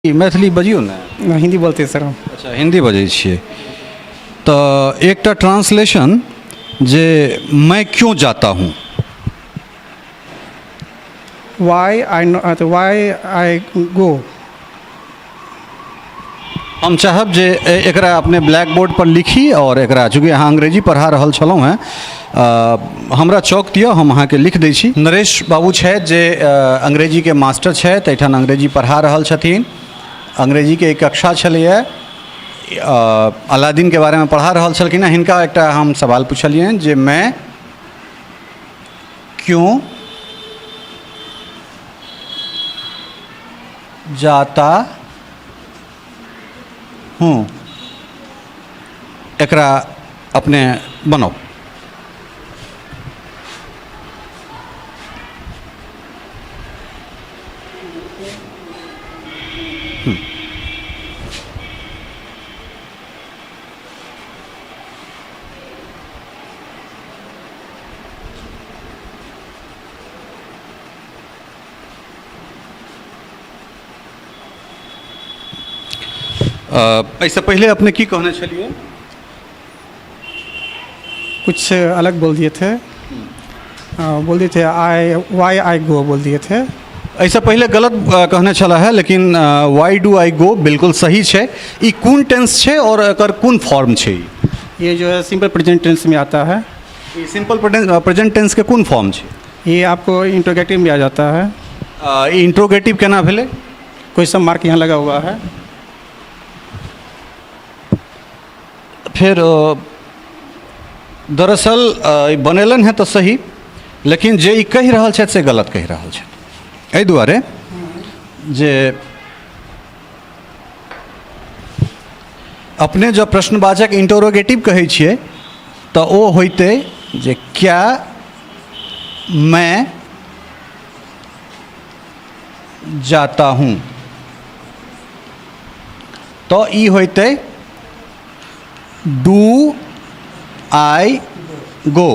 मैथिली बजियौ ने। हिंदी बोलते हैं सर हम। अच्छा, हिंदी बजै छियै। तऽ एकटा ट्रांसलेशन जे मैं क्यों जाता हूँ? Why I why I go. हम चाहब जे एकरा अपने ब्लैक बोर्ड पर लिखी आओर एकरा चूँकि अहाँ अंग्रेजी पढ़ा रहल छलहुँ हेँ, हमरा चौक दिअ, हम अहाँके लिख दै छी। नरेश बाबू छथि जे अंग्रेजीके मास्टर छथि, एहिठाम अंग्रेजी पढ़ा रहल छथिन। अंग्रेजीके एक कक्षा छलैए, अलादीनके बारेमे पढ़ा रहल छलखिन हेँ। हिनका एकटा हम सवाल पुछलियनि जे मैं क्यों जाता हूँ, एकरा अपने बनाउ। एहिसँ पहिले अपने की कहने छलियै? कुछ अलग बोल दिए थे, बोल दिए थे आई वाई आई गो बोल दिए थे। एहिसँ पहिले गलत कहने छला है, लेकिन why do I गो बिल्कुल सही छै। ई कोन टेंस छै आओर एकर कोन फॉर्म छै ई? ये जो है सिंपल प्रेजेंट टेंस में आता है। ई सिंपल प्रेजेंट टेंस के कोन फॉर्म छै? ये आपको इंट्रोगेटिव में आ जाता है। ई इंट्रोगेटिव केना भेलै? क्वेश्चन मार्क यहाँ लगा हुआ है। फेर दरअसल ई बनेलनि हेँ तऽ सही, लेकिन जे ई कहि रहल छथि से गलत कहि रहल छथि। एहि दुआरे जे अपने जब प्रश्नवाचक इंटरोगेटिव कहै छियै तऽ ओ होइतै जे क्या मैं जाता हूँ, तऽ ई होइतै do I गो,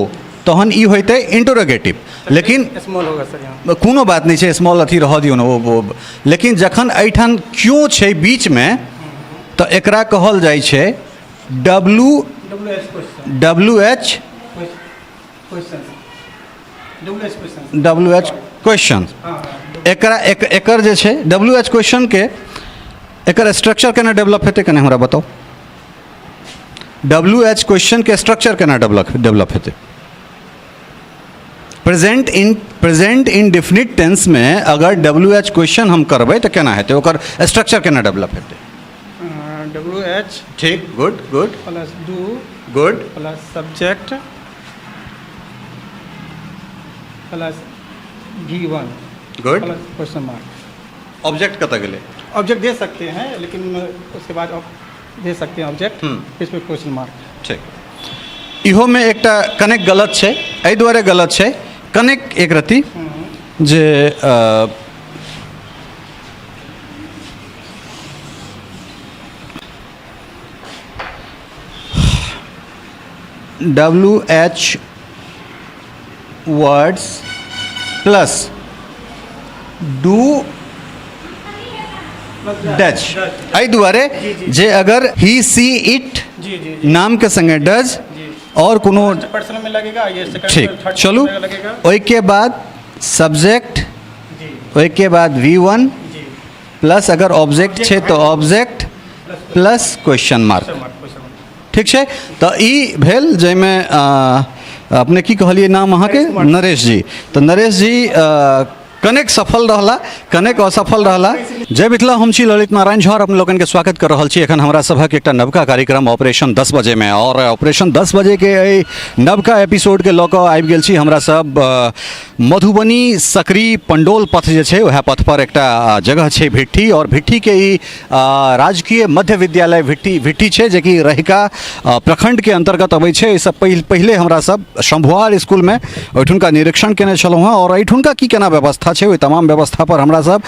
तहन ई होइतै इंटरोगेटिव। लेकिन स्मॉल होगा सर यहाँ। कोनो बात नहि छै, स्मॉल अथी रहऽ दियौ ने ओ। लेकिन जखन एहिठाम क्यों छै बीचमे तऽ एकरा कहल जाइ छै W W H question. W H question, W H question. W H question. एकरा एकर जे छै डब्लू एच क्वेश्चनके एकर स्ट्रक्चर केना डेवलप हेतै, कने हमरा बताउ। डब्लू एच क्वेश्चनके स्ट्रक्चर केना डेवलप हेतै? प्रेजेंट इनडिफिनिट टेंसमे अगर डब्लू एच क्वेश्चन हम करबै तऽ केना हेतै? ओकर स्ट्रक्चर केना डेवलप हेतै? W H. ठीक, good good. Plus do. Good. Plus subject plus V one. Good. Plus question mark. Object कतऽ गेलै? ऑब्जेक्ट दे सकते हैं, लेकिन उसके बाद आप दे सकते हैं ऑब्जेक्ट, इसमें क्वेश्चन मार्क। ठीक। इहोमे एकटा कनेक गलत छै। एहि दुआरे गलत छै कनेक एक रत्ती जे W H words plus do does. एहि दुआरे जे अगर ही सी it ji ji नामके संगे डज आओर कोनो पर्सन में लगेगा ये, सेकंड ठीक थर्ड चलू में लगेगा। ओहिके बाद सब्जेक्ट, ओहिके बाद वी वन प्लस अगर ऑब्जेक्ट छै तऽ ऑब्जेक्ट प्लस क्वेश्चन मार्क। ठीक छै। तऽ ई भेल जाहिमे अपने की कहलियै नाम अहाँके? नरेश जी। तऽ नरेश जी कनेक सफल रहला, कनेक असफल रहला। जय मिथिला, हम छी ललित नारायण झा और अपने लोगन के स्वागत कर रहल छी एखन हमरा सभक एकटा नवका कार्यक्रम ऑपरेशन 10 बजेमे। और ऑपरेशन 10 बजेके एहि नवका एपिसोडके लऽ कऽ आबि गेल छी हमरा सब मधुबनी सकरी पंडौल पथ जे छै, वएह पथ पर एकटा जगह छै भिट्ठी। और भिट्ठीके ई राजकीय मध्य विद्यालय भिट्ठी छै, जेकि रहिका प्रखंडके अन्तर्गत अबै छै। एहिसँ पहिले हमरा सब शंभुआर स्कूलमे ओहिठुनका निरीक्षण केने छलहुँ हँ और एहिठुनका की केना व्यवस्था व्यवस्था छै ओहि तमाम व्यवस्थापर हमरा सब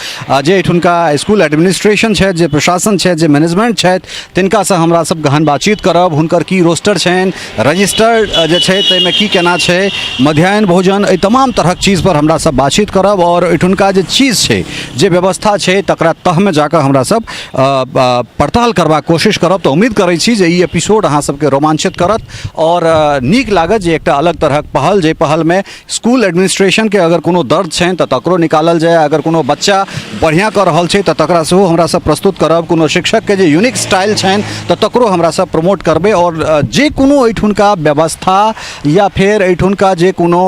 जे एहिठुनका इसकुल एडमिनिस्ट्रेशन छथि, जे प्रशासन छथि, जे मैनेजमेंट छथि, तिनकासँ हमरा सब गहन बातचीत करब। हुनकर की रोस्टर छनि, रजिस्टर जे छै ताहिमे की केना छै, मध्याह्न भोजन, एहि तमाम तरहक चीजपर हमरा सब बातचीत करब आओर एहिठुनका जे चीज छै, जे व्यवस्था छै, तकरा तहमे जाकऽ हमरा सब पड़ताल करबाक कोशिश करब। तऽ उम्मीद करै छी जे ई एपिसोड अहाँ सबके रोमांचित करत आओर नीक लागत जे एकटा अलग तरहक पहल, जे पहलमे स्कूल एडमिनिस्ट्रेशनके अगर कोनो दर्द छनि तऽ तकरो निकालल जाय, अगर कोनो बच्चा बढ़िआँ कऽ रहल छै तऽ तकरा सेहो हमरा सब प्रस्तुत करब, कोनो शिक्षकके जे यूनिक स्टाइल छनि तऽ तकरो हमरा सब प्रमोट करबै आओर जे कोनो एहिठुनका व्यवस्था या फेर एहिठुनका जे कोनो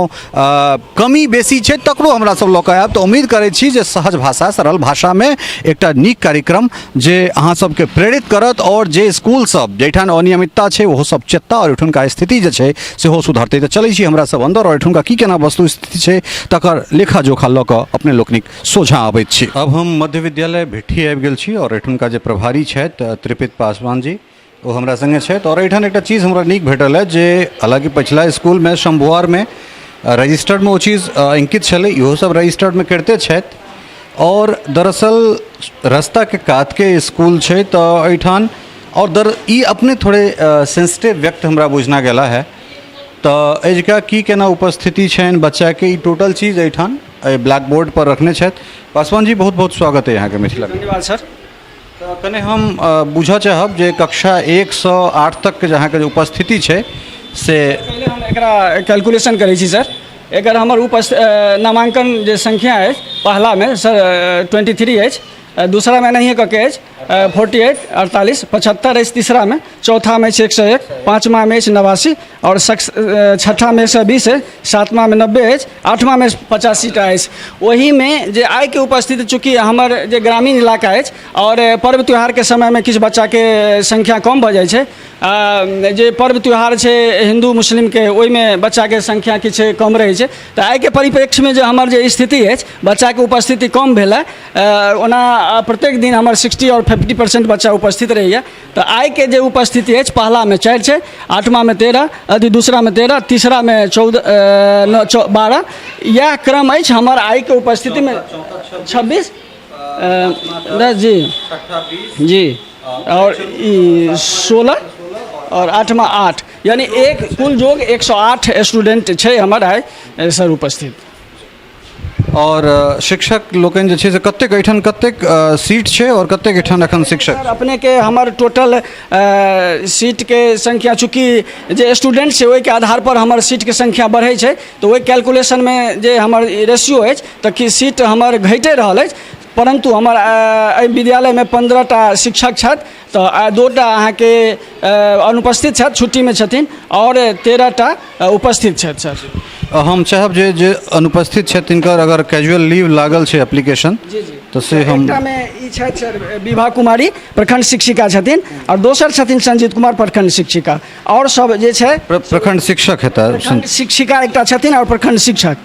कमी बेसी छै तकरो हमरा सब लऽ कऽ आयब। तऽ उम्मीद करै छी जे सहज भाषा, सरल भाषामे एकटा नीक कार्यक्रम जे अहाँ सबके प्रेरित करत आओर जे इसकुल सब जाहिठाम अनियमितता छै ओहो सब चेतता आओर एहिठुनका स्थिति जे छै सेहो सुधरतै। तऽ चलै छी हमरा सब अन्दर आओर एहिठुनका की केना वस्तु स्थिति छै तकर लेखा जोखा लऽ कऽ अपने लोकनिक सोझाँ अबैत छी। अब हम मध्य विद्यालय भिट्ठी आबि गेल छी आओर एहिठुनका जे प्रभारी छथि त्रिपित पासवान जी, ओ हमरा सङ्गे छथि। आओर एहिठाम एकटा चीज हमरा नीक भेटल है जे हालाँकि पछिला इसकुलमे शम्भुआरमे रजिस्टर्डमे ओ चीज अङ्कित छलै, इहो सब रजिस्टर्डमे करिते छथि। आओर दरअसल रस्ताके कातके इसकुल छै तऽ एहिठाम आओर दर ई अपने थोड़े सेंसिटिव व्यक्ति हमरा बुझना गेला है, तऽ एहिजका की केना उपस्थिति छनि बच्चाके ई टोटल चीज एहिठाम एहि ब्लैक बोर्ड पर रखने छथि। पासवान जी, बहुत बहुत स्वागत है अहाँके मिथिला। धन्यवाद सर। तऽ कने हम बुझऽ चाहब जे कक्षा 1सँ 8 तकके जे अहाँके जे उपस्थिति छै से। पहिले हम एकरा कैलकुलेशन करै छी सर। एकर हमर नामाङ्कन जे संख्या अछि पहलामे सर 23 अछि, दूसरामे एनाहिए कऽ के अछि 48, 48, 75 अछि तीसरामे, चौथामे अछि 101, पाँचमामे अछि 89 आओर छठामे 120 अछि, सातमामे 90 अछि, आठमामे 85टा अछि। ओहिमे जे आइके उपस्थिति, चूँकि हमर जे ग्रामीण इलाका अछि आओर पर्व त्यौहारके समयमे किछु बच्चाके संख्या कम भऽ जाइ छै, जे पर्व त्यौहार छै हिन्दू मुस्लिमके ओहिमे बच्चाके संख्या किछु कम रहै छै। तऽ आइके परिप्रेक्ष्यमे जे हमर जे स्थिति अछि, बच्चाके उपस्थिति कम भेल हँ। ओना प्रत्येक दिन हमर 60 आओर 50% बच्चा उपस्थित रहैए। तऽ आइके जे उपस्थिति अछि, पहलामे 4 छै, आठमामे 13, अथी दूसरामे 13, तीसरामे 14, 12, इएह क्रम अछि हमर आइके उपस्थितिमे। 26, 10, जी जी, आओर ई 16 आओर आठमा 8, यानी एक कुल जोग 108 स्टूडेंट छै हमर आइ सर उपस्थित। आओर शिक्षक लोकनि जे छै से कतेक एहिठाम कतेक सीट छै आओर कतेक एहिठाम एखन शिक्षक? सर, अपनेके हमर टोटल सीटके संख्या, चूँकि जे स्टूडेंट छै ओहिके आधार पर हमर सीटके संख्या बढ़ै छै, तऽ ओहि कैलकुलेशनमे जे हमर रेशियो अछि तऽ कि सीट हमर घटि रहल अछि। परन्तु हमर एहि विद्यालयमे 15टा शिक्षक छथि, तऽ 2टा अहाँके अनुपस्थित छथि, छुट्टीमे छथिन, आओर 13टा उपस्थित छथि सर। हम चाहब जे जे अनुपस्थित छथि तिनकर अगर कैजुअल लीव लागल छै एप्लीकेशन तऽ से हम। एकटामे ई छथि सर विभा कुमारी, प्रखंड शिक्षिका छथिन, आओर दोसर छथिन संजीत कुमार, प्रखंड शिक्षिका, आओर सब जे छै। प्रखंड शिक्षक हेता? प्रखंड शिक्षिका एकटा छथिन आओर प्रखंड शिक्षक,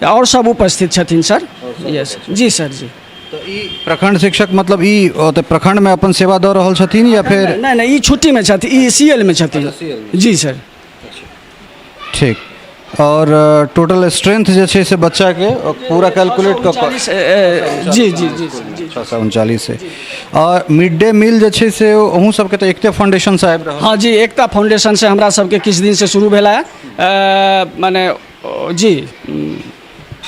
आओर सब उपस्थित छथिन सर। यस जी सर जी। तऽ ई प्रखंड शिक्षक मतलब ई ओतऽ प्रखंडमे अपन सेवा दऽ रहल छथिन या फेर? नहि नहि, ई छुट्टीमे छथिन, ई सी एल मे छथिन जी सर। ठीक। आओर टोटल स्ट्रेंथ जे छै से बच्चाके पूरा कैलकुलेट कऽ कऽ जी जी जी जी। 639 है। आओर मिड डे मील जे छै से अहूँ सबके तऽ एकते फाउंडेशनसँ आबि रहल? हँ जी, एकता फाउंडेशनसँ हमरा सबके किछु दिनसँ शुरू भेल है मने जी।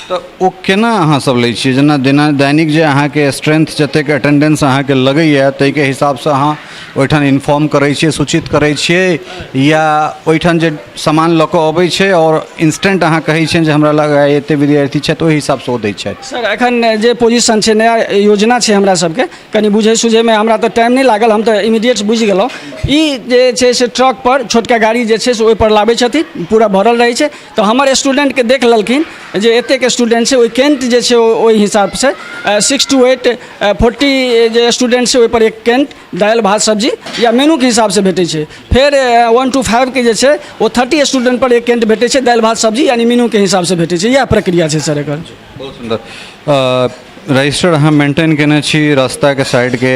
तऽ ओ केना अहाँ सब लै छियै? जेना जेना दैनिक जे अहाँके स्ट्रेंथ जतेक अटेंडेंस अहाँके लगैए ताहिके हिसाबसँ अहाँ ओहिठाम इन्फॉर्म करै छियै, सूचित करै छियै, या ओहिठाम जे सामान लऽ कऽ अबै छै आओर इंस्टेंट अहाँ कहै छियनि जे हमरा लग आइ एतेक विद्यार्थी छथि, ओहि हिसाबसँ ओ दै छथि? सर, एखन जे पोजिशन छै, नया योजना छै, हमरा सबके कनि बुझै सुझैमे हमरा तऽ टाइम नहि लागल, हम तऽ इमीडिएट बुझि गेलहुँ। ई जे छै से ट्रक पर, छोटका गाड़ी जे छै से ओहिपर लाबै छथिन, पूरा भरल रहै छै। तऽ हमर स्टूडेंटके देख लेलखिन जे एतेक स्टूडेंट छै, ओहि कैंट जे छै ओहि हिसाबसँ 6 टू 8 40 जे स्टूडेंट छै ओहिपर एक कैंट दालि भात सब्जी या मेनूके हिसाबसँ भेटै छै। फेर 1 टू 5के जे छै ओ 30 स्टूडेंटपर एक कैंट भेटै छै, दालि भात सब्जी यानी मेनूके हिसाबसँ भेटै छै। इएह प्रक्रिया छै सर एकर। बहुत सुन्दर। रजिस्टर अहाँ मेंटेन केने छी, रास्ताके साइडके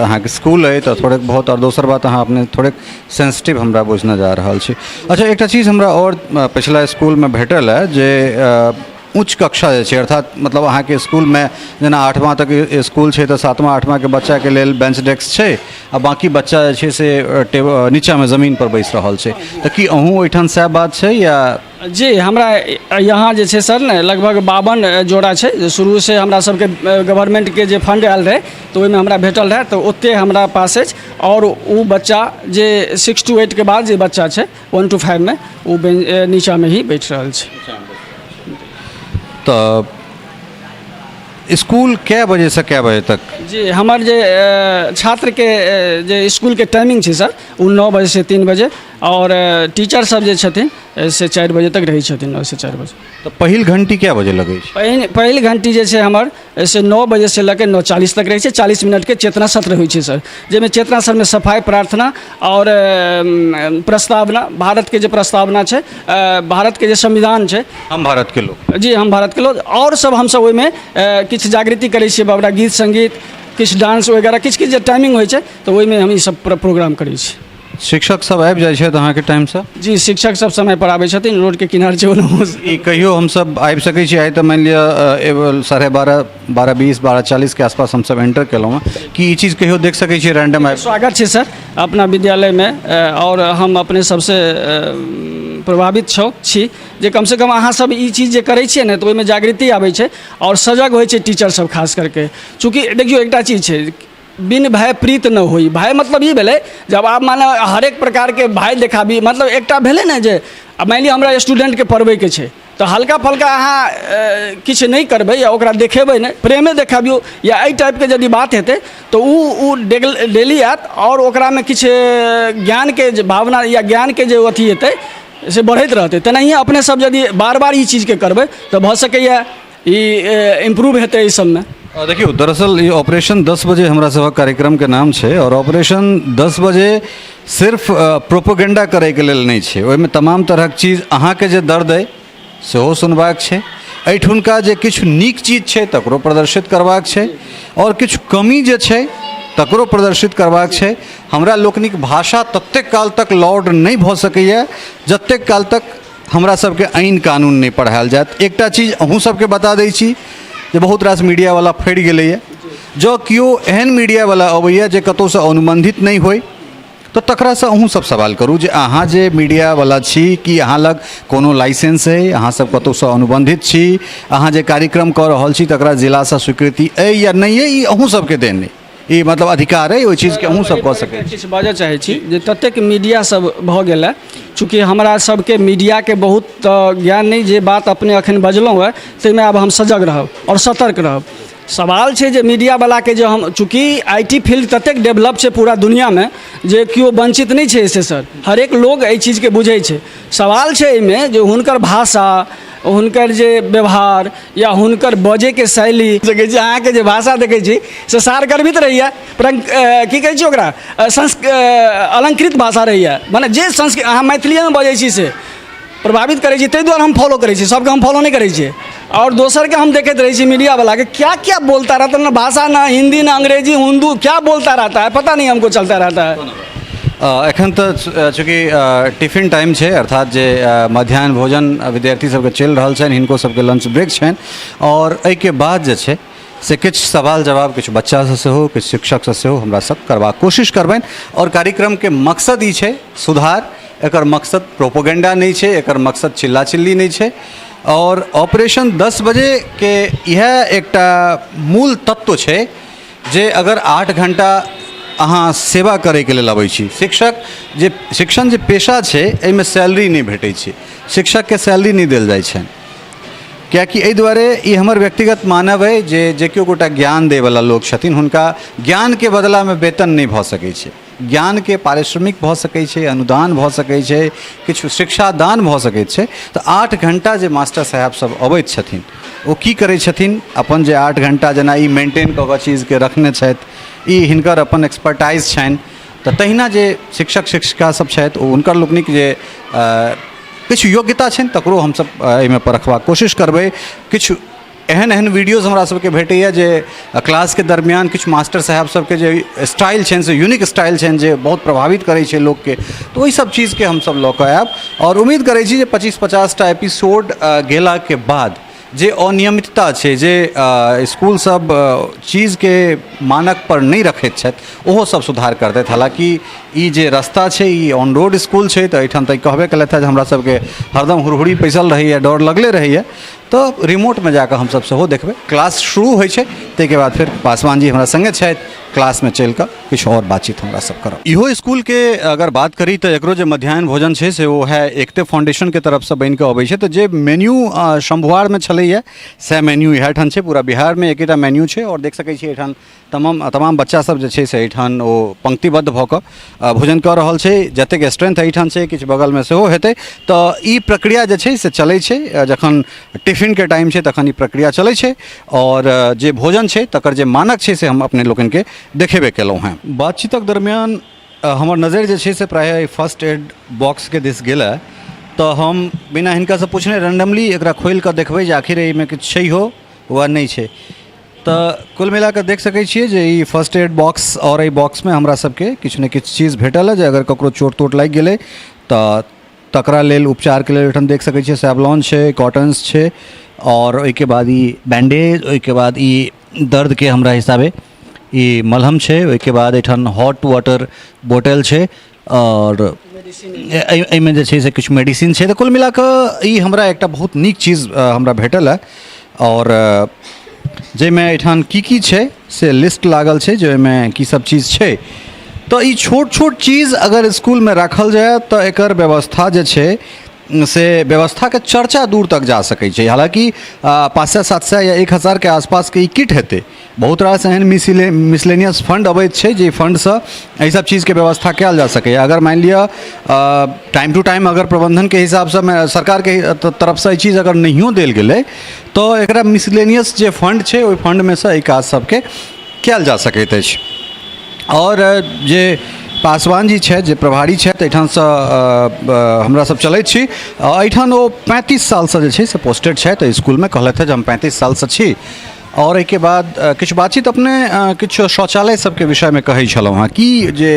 अहाँके स्कूल अइ तऽ थोड़ेक बहुत। आओर दोसर बात, अहाँ अपने थोड़ेक सेंसिटिव हमरा बुझना जा रहल छी। अच्छा, एकटा चीज हमरा आओर पछिला स्कूलमे भेटल हँ जे उच्च कक्षा जे छै, अर्थात मतलब अहाँके इसकुलमे जेना आठवाँ तक इसकुल छै तऽ सातवाँ आठवाँके बच्चाके लेल बेंच डेस्क छै आ बाँकी बच्चा जे छै से टेबल नीचाँमे जमीनपर बैसि रहल छै, तऽ की अहूँ ओहिठाम सएह बात छै या? जी, हमरा यहाँ जे छै सर ने लगभग 52 जोड़ा छै। जे शुरूसँ हमरा सबके गवर्नमेन्टके जे फण्ड आयल रहै तऽ ओहिमे हमरा भेटल रहै, तऽ ओतेक हमरा पास अछि। आओर ओ बच्चा जे 6 टू 8 के बाद जे बच्चा छै 1 टू 5मे, ओ नीचाँमे ही बैठ रहल छै। तऽ इसकुल कए बजेसँ कए बजे तक? जी, हमर जे छात्रके जे इसकुलके टाइमिंग छै सर, ओ 9 बजेसँ 3 बजे, आओर टीचर सब जे छथिन से 4 बजे तक रहै छथिन, 9 से 4 बजे। तऽ पहिल घंटी कए बजे लगै छै? पहिल पहिल घंटी जे छै हमर से 9 बजेसँ लऽ कऽ 9:40 तक रहै छै। 40 मिनटके चेतना सत्र होइ छै सर, जाहिमे चेतना सत्रमे सफाइ, प्रार्थना आओर प्रस्तावना, भारतके जे प्रस्तावना छै, भारतके जे संविधान छै, हम भारत के लोग। जी, हम भारतके लोग, आओर सब हमसब ओहिमे किछु जागृति करै छियै। बाबरा गीत सङ्गीत, किछु डांस वगैरह, किछु किछु जे टाइमिंग होइ छै तऽ ओहिमे हम ई सब प्रोग्राम करै छी। शिक्षक सब आबि जाइ छथि अहाँके टाइमसँ? जी, शिक्षक सब समय पर आबै छथिन। रोडके किनार छै ओनाहो। ई कहियो हमसब आबि सकै छी? आइ तऽ मानि लिअ 12:30, 12:20, 12:40के आसपास हमसब एंटर केलहुँ हँ। की ई चीज कहियो देख सकै छियै रैंडम आबि? स्वागत छै सर अपना विद्यालयमे, आओर हम अपने सबसँ प्रभावित छौ छी जे कमसँ कम अहाँ सब ई चीज जे करै छियै ने, तऽ ओहिमे जागृति आबै छै आओर सजग होइ छै टीचर सब खास करके। चूँकि देखियौ, एकटा चीज छै, बिन भय प्रीत न होई। भय मतलब ई भेलै जब आब माने हरेक प्रकारके भय देखाबी, मतलब एकटा भेलै ने जे आब मानि लिअ हमरा स्टूडेंटके पढ़बैके छै तऽ हल्का फल्का अहाँ किछु नहि करबै या ओकरा देखेबै नहि, प्रेमे देखाबियौ या एहि टाइपके यदि बात हेतै तऽ ओ डेली आयत आओर ओकरामे किछु ज्ञानके जे भावना या ज्ञानके जे अथी हेतै से बढ़ैत रहतै। तेनाहिए अपने सब यदि बार बार ई चीजके करबै तऽ भऽ सकैए ई इम्प्रूव हेतै एहि सबमे। देखियौ, दरअसल ई ऑपरेशन 10 बजे हमरा सभक कार्यक्रमके नाम छै, आओर ऑपरेशन 10 बजे सिर्फ प्रोपोगेंडा करैके लेल नहि छै। ओहिमे तमाम तरहक चीज, अहाँके जे दर्द अइ सेहो सुनबाक छै, एहिठुनका जे किछु नीक चीज छै तकरो प्रदर्शित करबाक छै, आओर किछु कमी जे छै तकरो प्रदर्शित करबाक छै। हमरा लोकनिक भाषा ततेक काल तक लाउड नहि भऽ सकैए जतेक काल तक हमरा सबके ऐन कानून नहि पढ़ायल जायत। एकटा चीज अहूँ सबके बता दै छी जे बहुत रास मीडियावला फड़ि गेलैए। जँ केओ एहन मीडियावला अबैए जे कतहुसँ अनुबन्धित नहि होइ, तऽ तकरासँ अहूँ सब सवाल करू जे अहाँ जे मीडियावला छी, कि अहाँ लग कोनो लाइसेंस अइ? अहाँ सब कतहुसँ अनुबन्धित छी? अहाँ जे कार्यक्रम कऽ रहल छी तकरा जिलासँ स्वीकृति अइ या नहि अइ? ई अहूँ सबके देन अइ, ई मतलब अधिकार अइ ओहि चीजके, अहूँ सब कऽ सकै छी। किछु बाजऽ चाहै छी जे ततेक मीडिया सब भऽ गेल हँ, चूँकि हमरा सबके मीडियाके बहुत ज्ञान नहि, जे बात अपने एखन बजलहुँ हँ ताहिमे आब हम सजग रहब आओर सतर्क रहब। सवाल छै जे मीडियावलाके जे हम, चूँकि I T field ततेक डेवलप छै पूरा दुनिआँमे जे केओ वञ्चित नहि छै एहिसँ सर, हरेक लोग एहि चीजके बुझै छै। सवाल छै एहिमे जे हुनकर भाषा, हुनकर जे व्यवहार या हुनकर बजैके शैली देखै छी, अहाँके जे भाषा देखै छी से सारगर्भित रहैए, की कहै छी ओकरा, अलङ्कृत भाषा रहैए, मने जे संस्कृत अहाँ मैथिलिएमे बजै छी से प्रभावित करै छी। ताहि दुआरे हम फॉलो करै छी, सबके हम फॉलो नहि करै छियै। आओर दोसरके हम देखैत रहै छी मीडियावलाके, क्या क्या बोलता रहता है, न भाषा, न हिन्दी, न अंग्रेजी, उर्दू, क्या बोलता रहता है पता नहीं हमको चलता रहता है। एखन तऽ चूँकि टिफिन टाइम छै, अर्थात जे मध्याह्न भोजन विद्यार्थी सबके चलि रहल छनि, हिनको सबके लंच ब्रेक छनि, आओर एहिके बाद जे छै से किछु सवाल जवाब किछु बच्चासँ सेहो, किछु शिक्षकसँ सेहो हमरा सब करबाक कोशिश करबनि। आओर कार्यक्रमके मकसद ई छै सुधार, एकर मकसद प्रोपोगेंडा नहि छै, एकर मकसद चिल्ला चिल्ली नहि छै। आओर ऑपरेशन 10 बजेके इएह एकटा मूल तत्व छै जे अगर 8 घण्टा अहाँ सेवा करैके लेल अबै छी, शिक्षक जे शिक्षण जे पेशा छै एहिमे सैलरी नहि भेटै छै, शिक्षकके सैलरी नहि देल जाइ छनि, किएकि एहि दुआरे, ई हमर व्यक्तिगत मानब अइ जे जे केओ गोटा ज्ञान दैवला लोक छथिन हुनका ज्ञानके बदलामे वेतन नहि भऽ सकै छै। ज्ञानके पारिश्रमिक भऽ सकै छै, अनुदान भऽ सकै छै, किछु शिक्षादान भऽ सकै छै। तऽ 8 घण्टा जे मास्टर साहेब सब अबैत छथिन ओ की करै छथिन? अपन जे 8 घण्टा जेना ई मेन्टेन कऽ कऽ चीजके रखने छथि, ई हिनकर अपन एक्सपर्टाइज छनि। तऽ तहिना जे शिक्षक शिक्षिका सब छथि ओ हुनकर लोकनिक जे किछु योग्यता छनि तकरो हमसब एहिमे परखबाक कोशिश करबै। किछु एहन एहन वीडियोज हमरा सबके भेटैए जे क्लासके दरमियान किछु मास्टर साहेब सबके जे स्टाइल छनि से यूनिक स्टाइल छनि जे बहुत प्रभावित करै छै लोकके। तऽ ओहि सब चीजके हमसब लऽ कऽ आयब, आओर उम्मीद करै छी जे 25-50 टा एपिसोड गेलाके बाद जे अनियमितता छै, जे इसकुल सब चीजके मानक पर नहि रखैत छथि, ओहो सब सुधार करतथि। हालाँकि ई जे रस्ता छै ई ऑन रोड इसकुल छै, तऽ एहिठाम तऽ कहबे केलथि हँ जे हमरा सबके हरदम हुरहुरी पैसल रहैए, डर लगले रहैए। तऽ रिमोटमे जाकऽ हमसब सेहो देखबै। क्लास शुरू होइ छै, ताहिके बाद फेर पासवान जी हमरा सङ्गे छथि, क्लासमे चलि कऽ किछु आओर बातचीत हमरा सब करब। इहो इसकुलके अगर बात करी तऽ एकरो जे मध्याह्न भोजन छै से ओ है एकते फाउंडेशनके तरफसँ बनि कऽ अबै छै। तऽ जे मेन्यू शंभुआरमे छलैए सएह मेन्यू इएह ठाम छै। पूरा बिहारमे एकेटा मेन्यू छै। आओर देख सकै छी एहिठाम तमाम तमाम बच्चा सब जे छै से एहिठाम ओ पंक्तिबद्ध भऽ कऽ भोजन कऽ रहल छै। जतेक स्ट्रेंथ एहिठाम छै, किछु बगलमे सेहो हेतै। तऽ ई प्रक्रिया जे छै से चलै छै। जखन टिफिनके टाइम छै तखन ई प्रक्रिया चलै छै आओर जे भोजन छै तकर जे मानक छै से हम अपने लोकनिके देखेबे केलहुँ हेँ। बातचीतक दरमियान हमर नजरि जे छै से प्रायः एहि फर्स्ट एड बॉक्सके दिस गेलए, तऽ हम बिना हिनकासँ पुछने रैंडमली एकरा खोलि कऽ देखबै जे आखिर एहिमे किछु छैहो वा नहि छै। तऽ कुल मिला कऽ देख सकै छियै जे ई फर्स्ट एड बॉक्स आओर एहि बॉक्समे हमरा सबके किछु ने किछु चीज भेटल हँ जे अगर ककरो चोट तोट लागि गेलै तऽ तकरा लेल उपचारके लेल। एहिठाम देख सकै छियै सेवलॉन छै, कॉटन्स छै आओर ओहिके बाद ई बैंडेज, ओहिके बाद ई दर्दके हमरा हिसाबे ई मलहम छै, ओहिके बाद एहिठाम हॉट वाटर बोतल छै आओर एहिमे जे छै से किछु मेडिसिन छै। तऽ कुल मिला कऽ ई हमरा एकटा बहुत नीक चीज हमरा भेटल हँ आओर जाहिमे एहिठाम की की छै से लिस्ट लागल छै जे ओहिमे की सब चीज छै। तऽ ई छोट छोट चीज अगर इसकुलमे राखल जाय तऽ एकर व्यवस्था जे छै से व्यवस्थाके चर्चा दूर तक जा सकै छै। हालाँकि 500, 700 या 1000के आसपासके ई किट हेतै। बहुत रास एहन मिसलेनियस फंड अबैत छै जे फंडसँ एहि सब चीजके व्यवस्था कयल जा सकैए। अगर मानि लिअ टाइम टू टाइम अगर प्रबन्धनके हिसाबसँ सरकारके तरफसँ ई चीज अगर नहियो देल गेलै तऽ एकरा मिसलेनियस जे फंड छै ओहि फंडमे सँ एहि काज सबके कयल जा सकैत अछि। आओर जे पासवान जी छथि, जे प्रभारी छथि, एहिठामसँ हमरा सब चलैत छी। एहिठाम ओ 35 सालसँ जे छै से पोस्टेड छथि एहि इसकुलमे। कहलथि जे हम 35 सालसँ छी। आओर एहिके बाद किछु बातचीत अपने किछु शौचालय सबके विषयमे कहै छलहुँ हँ कि जे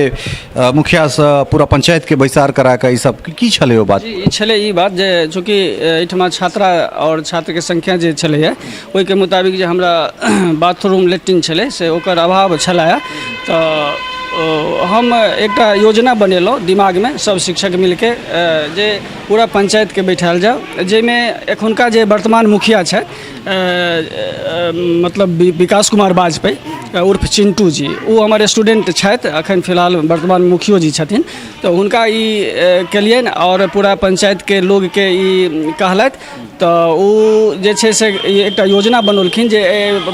मुखियासँ पूरा पंचायतके बैसार करा कऽ ई सब की छलै ओ बात? जी, ई छलै ई बात जे चूँकि एहिठमा छात्रा आओर छात्रके संख्या जे छलैए ओहिके मुताबिक जे हमरा बाथरूम लैट्रिन छलै से ओकर अभाव छलै। तऽ हम एकटा योजना बनेलहुँ दिमागमे सब शिक्षक मिलके जे पूरा पंचायतके बैठायल जाउ, जाहिमे एखुनका जे वर्तमान मुखिया छथि, मतलब विकास कुमार वाजपेयी उर्फ चिन्टू जी, ओ हमर स्टूडेंट छथि, अखन फिलहाल वर्तमान मुखियो जी छथिन। तऽ हुनका ई केलियनि आओर पूरा पंचायतके लोगके ई कहलथि, तऽ ओ जे छै से ई एकटा योजना बनौलखिन जे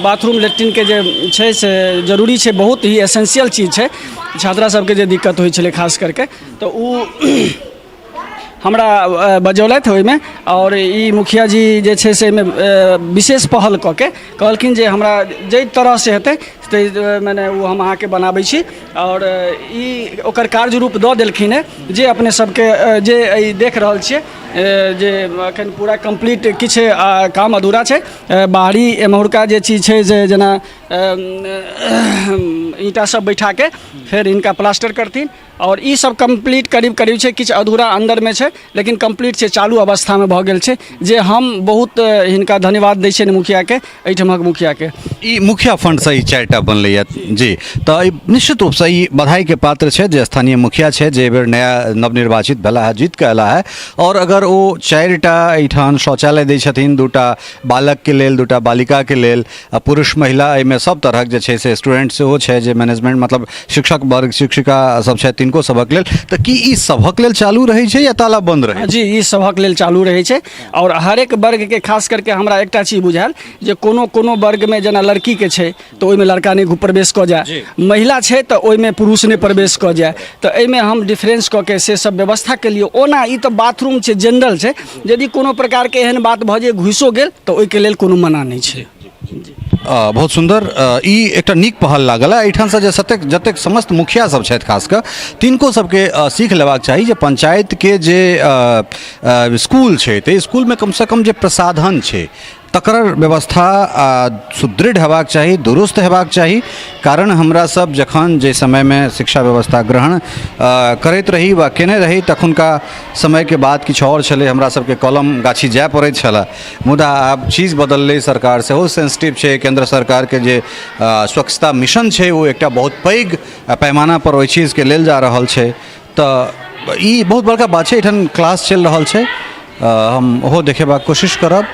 बाथरूम लैट्रिनके जे छै से जरूरी छै, बहुत ही एसेंशियल चीज छै। छात्रा सबके जे दिक्कत होइ छलै खास करके, तऽ ओ हमरा बजौलथि ओहिमे। आओर ई मुखिया जी जे छै से एहिमे विशेष पहल कऽ के कहलखिन जे हमरा जाहि तरहसँ हेतै ताहि मने ओ हम अहाँके बनाबै छी। आओर ई ओकर कार्य रूप दऽ देलखिन हेँ जे अपने सबके जे ई देख रहल छियै जे एखन पूरा कम्प्लीट किछु काम अधूरा छै। बाहरी एम्हुरका जे चीज छै जे जेना ईंटा सब बैठाके फेर हिनका प्लास्टर करथिन आओर ई सब कम्प्लीट करीब करीब छै, किछु अधूरा अन्दरमे छै लेकिन कम्प्लीट छै, चालू अवस्थामे भऽ गेल छै। जे हम बहुत हिनका धन्यवाद दै छियनि मुखियाके, एहिठामक मुखियाके। ई मुखिया फंडसँ ई 4टा बनलैए जी। तऽ ई निश्चित रूपसँ ई बधाईके पात्र छै जे स्थानीय मुखिया छै, जे एहिबेर नया नवनिर्वाचित भेला है, जीत कऽ अयला है। आओर अगर ओ 4टा एहिठाम शौचालय दै छथिन, 2टा बालकके लेल, 2टा बालिकाके लेल, आ पुरुष महिला एहिमे सब तरहक जे छै से स्टूडेंट सेहो छै, जे मैनेजमेंट मतलब शिक्षक वर्ग शिक्षिका सब छथि तिनको सभक लेल, तऽ की ई सभक लेल चालू रहै छै या ताला बंद रहै? जी, ई सभक लेल चालू रहै छै आओर हरेक वर्गके। खास करके हमरा एकटा चीज बुझायल जे कोनो कोनो वर्गमे जेना लड़कीके छै तऽ ओहिमे लड़का नहि प्रवेश कऽ जाय, महिला छै तऽ ओहिमे पुरुष नहि प्रवेश कऽ जाय, तऽ एहिमे हम डिफरेंस कऽ के से सब व्यवस्था केलियै। ओना ई तऽ बाथरूम छै, जनरल छै, यदि कोनो प्रकारके एहन बात भऽ जे घुसिओ गेल तऽ ओहिके लेल कोनो मना नहि छै। बहुत सुन्दर, ई एकटा नीक पहल लागल है। एहिठामसँ जे सतेक जतेक समस्त मुखिया सब छथि खास कऽ तिनको सबके सीख लेबाक चाही जे पंचायतके जे स्कूल छै ताहि स्कूलमे कमसँ कम जे प्रसाधन छै तकर व्यवस्था सुदृढ़ हेबाक चाही, दुरुस्त हेबाक चाही। कारण हमरा सब जखन जे समयमे शिक्षा व्यवस्था ग्रहण करैत रही वा केने रही, तखुनका समयके बात किछु आओर छलै। हमरा सबके कलम गाछी जाय पड़ैत छलए, मुदा आब चीज बदललै। सरकार सेहो सेंसिटिव छै। केन्द्र सरकारके जे स्वच्छता मिशन छै, ओ एकटा बहुत पैघ पैमानापर ओहि चीजके लेल जा रहल छै, तऽ ई बहुत बड़का बात छै। एहिठाम क्लास चलि रहल छै, हम ओहो देखेबाक कोशिश करब।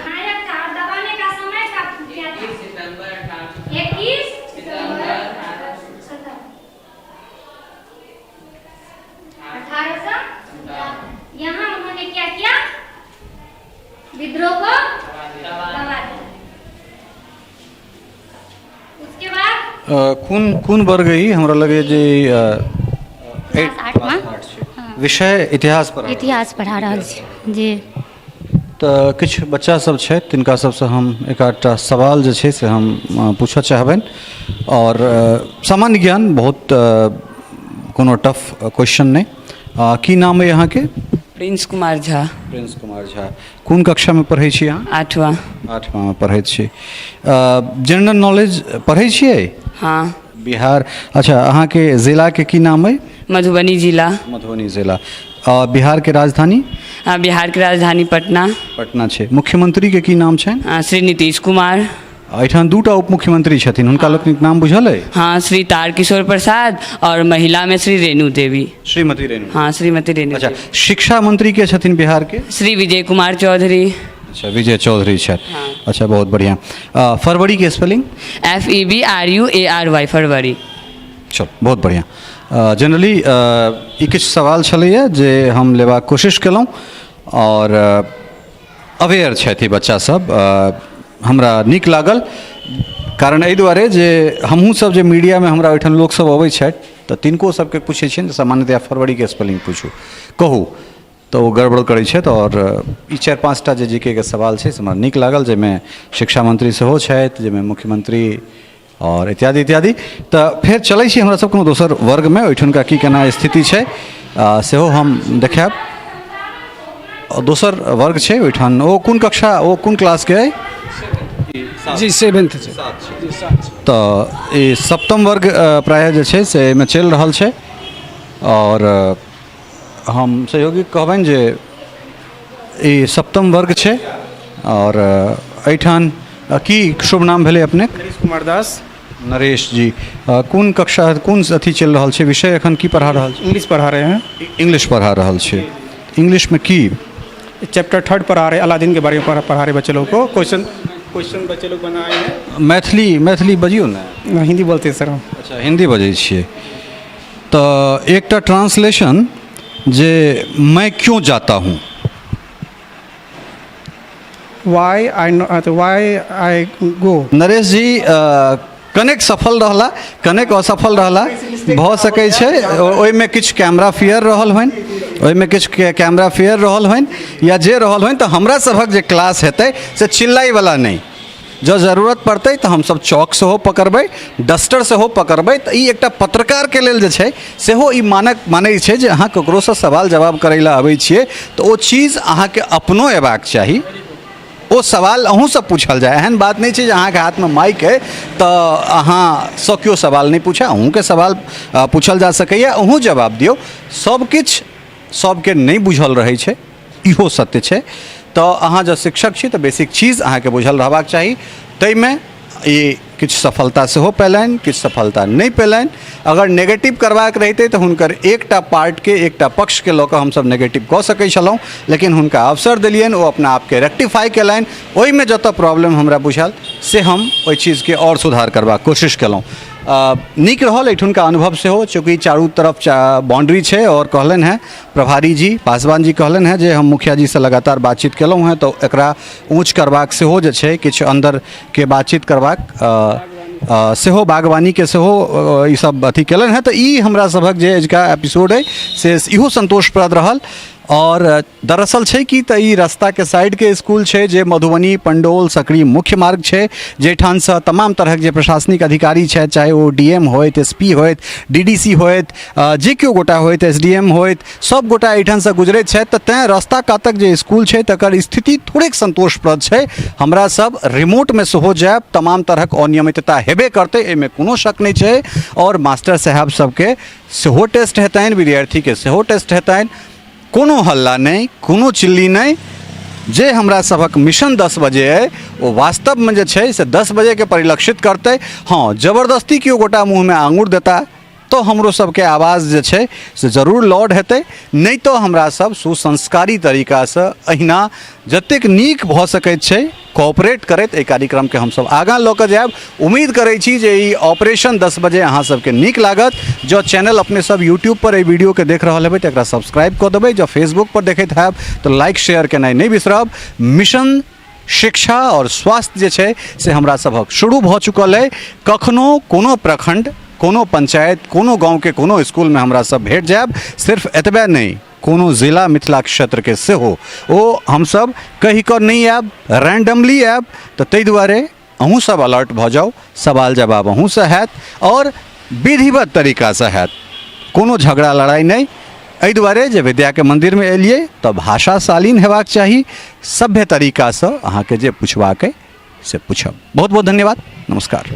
विद्रोह को दबा दिया। उसके बाद कोन कोन वर्ग ई? हमरा लगैए जे क्लास आठमा। विषय इतिहास पर। इतिहास पढ़ा रहल छी जी। तऽ किछु बच्चा सब छथि, तिनका सबसँ हम एक आधटा सवाल जे छै से हम पूछऽ चाहबनि आओर सामान्य ज्ञान, बहुत कोनो टफ क्वेश्चन नहि। की नाम अइ अहाँके? प्रिंस कुमार झा। प्रिंस कुमार झा, कोन कक्षामे पढ़ै छी अहाँ? आठवां। आठवांमे पढ़ैत छी। जनरल नॉलेज पढ़ै छियै? हाँ। बिहार, अच्छा, अहाँके जिलाके की नाम अइ? मधुबनी जिला। मधुबनी जिला। बिहारके राजधानी? हाँ, बिहारके राजधानी पटना। पटना छै। मुख्यमंत्रीके की नाम छनि? श्री नीतीश कुमार। एहिठाम दूटा उप मुख्यमंत्री छथिन, हुनका लोकनिक नाम बुझल अइ? हाँ, श्री तारकिशोर प्रसाद और महिला में श्री रेणु देवी। श्रीमती रेणु। हाँ, श्रीमती रेणु। अच्छा, शिक्षा मंत्री के छथिन बिहार के? श्री विजय कुमार चौधरी। अच्छा, विजय चौधरी छथि। हाँ। अच्छा, बहुत बढ़िया। फरवरी के spelling? FEBRUARY, फरवरी। चल, बहुत बढ़िया। जनरली ई किछु सवाल छलैए जे हम लेबाक कोशिश केलहुँ आओर अवेयर छथि ई बच्चासभ, हमरा नीक लागल। कारण एहि दुआरे जे हमहूँसभ जे मीडियामे हमरा ओहिठाम लोकसभ अबै छथि तऽ तिनको सभके पूछै छियनि जे सामान्यतया फरवरीके स्पेलिंग पूछू, कहू, तऽ ओ गड़बड़ करै छथि। आओर ई चारि पाँचटा जे जी के के सवाल छै से हमरा नीक लागल, जाहिमे शिक्षा मंत्री सेहो छथि, जाहिमे मुख्यमंत्री आओर इत्यादि इत्यादि। तऽ फेर चलै छी हमरा सब कोनो दोसर वर्गमे, ओहिठुनका की केना स्थिति छै सेहो हम देखायब। दोसर वर्ग छै ओहिठाम, ओ कोन कक्षा, ओ कोन क्लासके अइ? जी, सेवेंथ छै। तऽ ई सप्तम वर्ग प्रायः जे छै से एहिमे चलि रहल छै आओर हम सहयोगी कहबनि जे ई सप्तम वर्ग छै आओर एहिठाम की शुभ नाम भेलै अपने? नरेश कुमार दास। नरेश जी, कोन कक्षा, कोन अथी चलि रहल छै विषय, एखन की पढ़ा रहल छी? इंग्लिश पढ़ा रहे हैं। इंग्लिश पढ़ा रहल छी। इंग्लिशमे की? चैप्टर थर्ड पढ़ा रहे, अलादीन के बारे में पढ़ा रहे बच्चे लोग को। क्वेश्चन क्वेश्चन बच्चे लोग बनाए हैं। मैथिली, मैथिली बजियौ ने। हिंदी बोलते हैं सर हम। अच्छा, हिंदी बजै छियै। तऽ एकटा ट्रांसलेशन जे मैं क्यों जाता हूँ? Why I why I go. Naresh ji कनेक सफल रहला, कनेक असफल रहला। भऽ सकै छै ओहिमे किछु कैमरा फेयर रहल होइन, ओहिमे किछु कैमरा फेयर रहल होइन या जे रहल होइन। तऽ हमरा सभक जे क्लास हेतै से चिल्लाइवला नहि। जँ जरूरत पड़तै तऽ हमसभ चौक सेहो पकड़बै, डस्टर सेहो पकड़बै। तऽ ई एकटा पत्रकारके लेल जे छै सेहो ई मानक मानै छै जे अहाँ ककरोसँ सवाल जवाब करै लए अबै छियै तऽ ओ चीज अहाँके अपनो अयबाक चाही, ओ सवाल अहूँसँ पूछल जाय। एहन बात नहि छै जे अहाँके हाथमे माइक अइ तऽ अहाँसँ केओ सवाल नहि पूछए। अहूँके सवाल पूछल जा सकैए, अहूँ जवाब दियौ। सभकिछु सभके नहि बुझल रहै छै, इहो सत्य छै। तऽ अहाँ जँ शिक्षक छी तऽ बेसिक चीज अहाँके बुझल रहबाक चाही। ताहिमे ई किछु सफलता सेहो पेलनि, किछु सफलता नहि पेलनि। अगर नेगेटिव करबाक रहितै तऽ हुनकर एकटा पार्टके, एकटा पक्षके लऽ कऽ हमसभ नेगेटिव कऽ सकै छलहुँ, लेकिन हुनका अवसर देलियनि, ओ अपना आपके रेक्टिफाइ केलनि। ओहिमे जतऽ प्रॉब्लम हमरा बुझायल से हम ओहि चीजके आओर सुधार करबाक कोशिश केलहुँ। नीक रहल एहिठुनका अनुभव सेहो, चूँकि चारू तरफ बाउंड्री छै। आओर कहलनि हेँ प्रभारी जी, पासवान जी कहलनि हेँ जे हम मुखिया जीसँ लगातार बातचीत केलहुँ हेँ, तऽ एकरा ऊँच करबाक सेहो जे छै किछु अन्दरके बातचीत करबाक सेहो, बागवानीके सेहो ईसब अथी केलनि हेँ। तऽ ई हमरा सभक जे अजुका एपिसोड अइ से इहो सन्तोषप्रद रहल। आओर दरअसल छै कि तऽ ई रस्ताके साइडके इसकुल छै जे मधुबनी पंडौल सकरी मुख्य मार्ग छै, जाहिठामसँ तमाम तरहक जे प्रशासनिक अधिकारी छथि, चाहे ओ डी एम होथि, एस पी होथि, डी डी सी होथि, जे केओ गोटा होथि, एस डी एम होथि, सब गोटा एहिठामसँ गुजरैत छथि। तऽ तेँ रस्ता कातक जे इसकुल छै तकर स्थिति थोड़ेक संतोषप्रद छै। हमरा सब रिमोटमे सेहो जायब, तमाम तरहक अनियमितता हेबे करतै, एहिमे कोनो शक नहि छै। आओर मास्टर साहेब सबके सेहो टेस्ट हेतनि, विद्यार्थीके सेहो टेस्ट हेतनि। कोनो हल्ला नहि, कोनो चिल्ली नहि। जे हमरा सभक मिशन 10 बजे अइ, ओ वास्तवमे जे छै से 10 बजेके परिलक्षित करतै। हँ, जबरदस्ती केओ गोटा मुँहमे आङ्गुर देता तऽ हमरो सबके आवाज जे छै से जरूर लाउड हेतै, नहि तऽ हमरा सब सुसंस्कारी तरीकासँ अहिना जतेक नीक भऽ सकैत छै कोऑपरेट करैत एहि कार्यक्रमके हमसब आगाँ लऽ कऽ जायब। उम्मीद करै छी जे ई ऑपरेशन 10 बजे अहाँ सबके नीक लागत। जँ चैनल अपने सब यूट्यूब पर एहि वीडियोके देख रहल हेबै तऽ एकरा सब्सक्राइब कऽ देबै, जँ फेसबुक पर देखैत हैब तऽ लाइक शेयर केनाइ नहि बिसरब। मिशन शिक्षा आओर स्वास्थ्य जे छै से हमरा सभक शुरू भऽ चुकल अइ। कखनो कोनो प्रखण्ड, कोनो पंचायत, कोनो गाँवके कोनो इसकुलमे हमरा सब भेट जायब। सिर्फ एतबे नहि, कोनो जिला मिथिला क्षेत्रके सेहो ओ हमसब कहि कऽ नहि आयब, रैंडमली आयब। तऽ ताहि दुआरे अहूँ सब अलर्ट भऽ जाउ, सवाल जवाब अहूँसँ हैत आओर विधिवत तरीकासँ हैत, कोनो झगड़ा लड़ाइ नहि। एहि दुआरे जे विद्याके मन्दिरमे एलियै तऽ भाषा शालीन हेबाक चाही, सभ्य तरीकासँ अहाँके जे पुछबाक अइ से पूछब। बहुत बहुत धन्यवाद, नमस्कार।